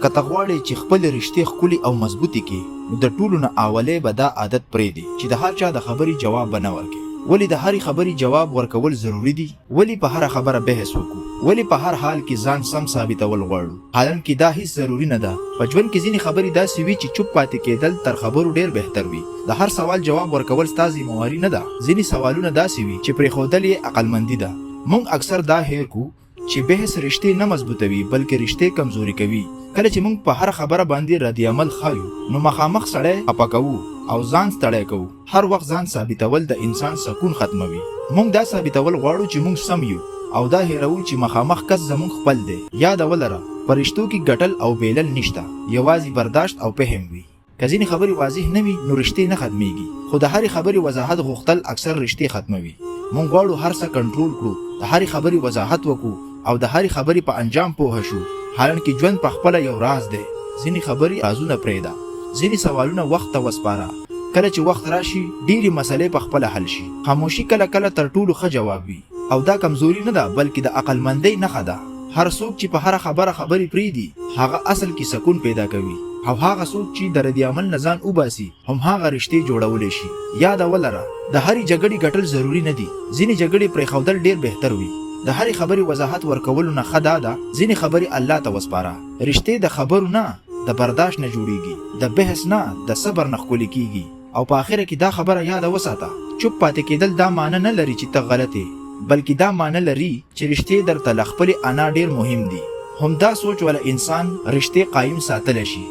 که ته غواړې چې خپلې رشتې ښکلې او مضبوطې کړې نو د ټولو نه اولې به دا عادت پرېږدې چې د هر چا د خبرې جواب به نه ورکې. ولې د هرې خبرې جواب ورکول ضروري دي؟ ولې په هره خبره بحث وکړو؟ ولې په هر حال کې ځان سم ثابتول غواړو؟ حالانکه دا هیڅ ضروري نه ده. په ژوند کې ځینې خبرې داسې وي چې چوپ پاتې کېدل تر خبرو ډېر بهتر وي. د هر سوال جواب ورکول ستا ذمه واري نه ده. ځینې سوالونه داسې وي چې پرېښودل یې عقلمندي ده. موږ اکثر دا هېر کړو چې بحث رشتې نه مضبوطوي بلکې رشتې کمزوري کوي. کله چې موږ په هره خبره باندې ردعمل ښایو نو مخامخ سړی خپه کوو او ځان ستړی کوو. هر وخت ځان ثابتول د انسان سکون ختموي. موږ دا ثابتول غواړو چې موږ سم یو او دا هېروو چې مخامخ کس زموږ خپل دی. یاده ولره په رشتو کې ګټل او بېلل نشته، یوازې برداشت او فهم وي. که ځینې خبرې واضح نه وي نو رشتې نه ختمېږي، خو د هرې خبرې وضاحت غوښتل اکثر رشتې ختموي. موږ غواړو هر څه کنټرول کړو، د هرې خبرې وضاحت وکړو او د هرې خبرې په انجام پوه شو، حالانکه ژوند په خپله یو راز دی. ځینې خبرې رازونه پرېږده، ځینې سوالونه وخت ته وسپاره. کله چې وخت راشي، ډېرې مسئلې په خپله حل شي. خاموشي کله کله تر ټولو ښه جواب وي او دا کمزوري نه ده، بلکې د عقلمندۍ نښه ده. هر څوک چې په هره خبره خبرې پرېږدي، هغه اصل کې سکون پیدا کوي او هغه څوک چې د ردعمل نه ځان وباسي، هم هغه رشتې جوړولی شي. یاده ولره، د هرې جګړې ګټل ضروري نه دي، ځینې جګړې پرېښودل ډېر بهتر وي. د هرې خبرې وضاحت ورکولو نه ښه دا ده، ځینې خبرې الله ته وسپاره. رشتې د خبرو نه، د برداشت نه جوړېږي، د بحث نه، د صبر نه ښکلې کېږي. او په اخره کې دا خبره یاده وساته، چوپ پاتې کېدل دا معنی نه لري چې ته غلط یې، بلکې دا معنی لري چې رشتې درته له خپلې انا ډېر مهم دي. همدا سوچ والا انسان رشتې قایم ساتلی شي.